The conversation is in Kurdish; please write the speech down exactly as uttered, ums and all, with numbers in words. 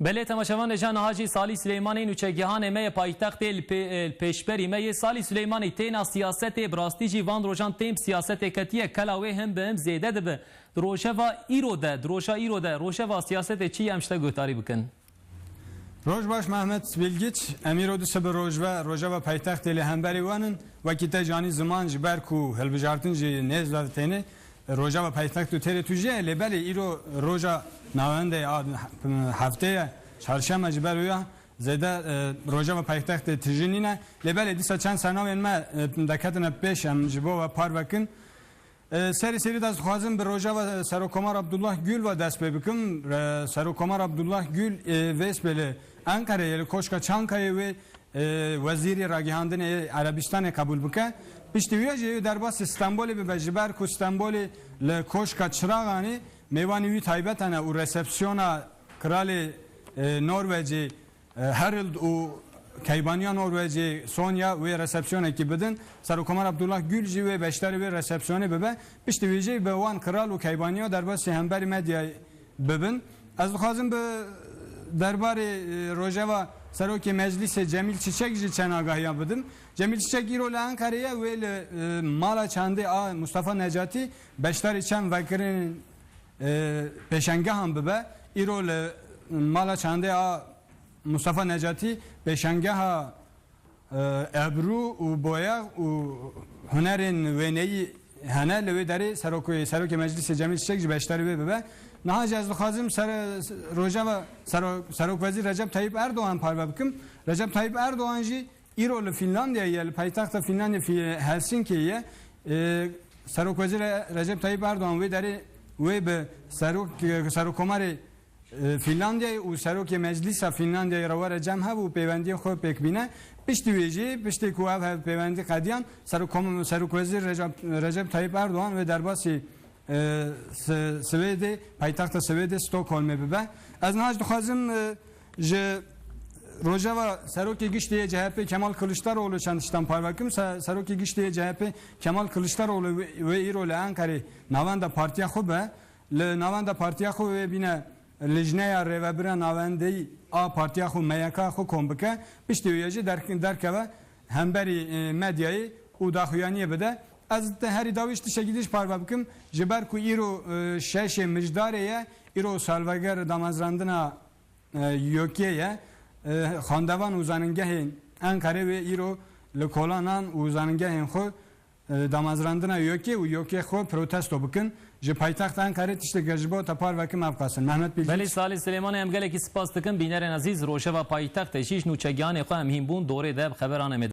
Belê temaşevan, hêja niha jî Salî Silêmanî nûçegihanê me yê paytextê li pê-, li pêşberî me yê. Salî Silêmanî, têna siyasetê bi rastî jî van rojan tên bi siyasetê ketiye, kela wê him bi him zêde dibe. Di rojeva îro de, di roja îro de, rojeva siyasetê çi ye, em ji te guhdarî bikin? Roj baş Mehmet Bilgiç, em îro dise bi rojve, rojeva paytextê li hemberî wan in. Wekî te canî ziman ji ber ku hilbijartin jî nêz ve têne, rojeva paytext û têrê tu jî ye, lê belê îro roja navendê a heftê ye, çarşeme, ji ber wê ya zêde, e, rojeva paytextê tijî nîne. Lê belê dîsa çend sernavên me, e, deketine pêş, em ji bo we parve kin. E, serî serî de ez dixwazim bi rojeva Serokkomar Abdullah Gül ve dest pê bikim. Re-, Serokkomar Abdullah Gül, e, vê spê li Enqereyê, li Koşka Çankayê wê, e, wezîrê ragihandinê yê Erebistanê qebûl bike. Piştî wî jî wê derbasî Stenbolê bibe, ji ber ku Stenbolê li Koşka Çiraganê mêvanî wî taybet hene û resepsiyona kralê, e, Norwecê, e, Harald û keybaniya Norwecê Sonja wê resepsiyonekî bidin. Serokkomar Abdullah Gül jî wê beşdarî wê resepsiyonê bibe. Piştî wî jî bi wan kral û keybaniya derbasî hemberî medyayê bibin. Ez dixwazim bi derbarê, e, rojeva Serokê Meclîsê Cemîl Çiçek jî çend agahiya bidim. Cemîl Çiçek îro li Enqerê ye, wê li, e, mala çandê a Mustafa Necatî beşdarî çend vekirin, e, pêşengehan bibe. Îro li mala çandê a Mustafa Necatî pêşengeha, e, ebrû û boyax û hunerên wêneyî hene, li wê derê serokê, serokê meclîsê Cemîl Çiçek jî beşdarî wê bibe. Niha jî ez dixwazim ser, rojeva sero-, serokwezîr Recep Tayyip Erdogan parve bikim. Recep Tayyip Erdogan jî îro li Fînlandiyayê ye, li paytexta Fînlandiyê Fî-, Helsinkiyê ye. E, serokwezîr Re-, Recep Tayyip Erdogan wê derê wê bi serok-, serokkomarê e, Fînlandiyayê û serokê Meclîsa Fînlandiyayê re were cem hev û pêwendiyê xwe pêk bîne. Piştî wê jî, piştê ku ev hevpêwendî qediyan, Serok-, Serokwezîr Recep, Recep Tayyip Erdogan wê derbasî, e, Si-, Swêdê, paytexta Swêdê Stockholmê bibe. Ez niha jî dixwazim, e, ji rojeva Serokê Giştî yê C H P Kemal Kılıçdaroğlu çend tiştan parve kim. Se-, Serokê Giştî yê C H P Kemal Kılıçdaroğlu wê, wê îro li Enqerê navenda partiya xwe be. Li navenda partiya xwe wê bîne Lijneya Rêvebira Navendeyî a partiya xwe, M Y K, xwe kom bike, piştî wê jî derk-, derkeve hemberî, e, medyayê û daxuyaniyê bide. Ez te herî dawî ji tiştekî din jî parve bikim, ji ber ku îro, e, şeşê Mijdarê ye, îro salveger damezrandina, e, YÖK'ê ye. E, xwendevan û zanîngehên Enqerê wê îro li kolanan û zanîngehên xwe e, damezrandina YÖK'ê û YÖK'ê xwe protesto bikin. Ji paytexta Enqerê tişteke ji bo te parve kim ev qas in. Mehmet Bilgiç. Belê Salî Silêmanî, em gelekî spas dikin. Bînerên ezîz, rojeva paytextê jî ji nûçegihanê xwe em hîn bûn dorê de bi xeberan em ê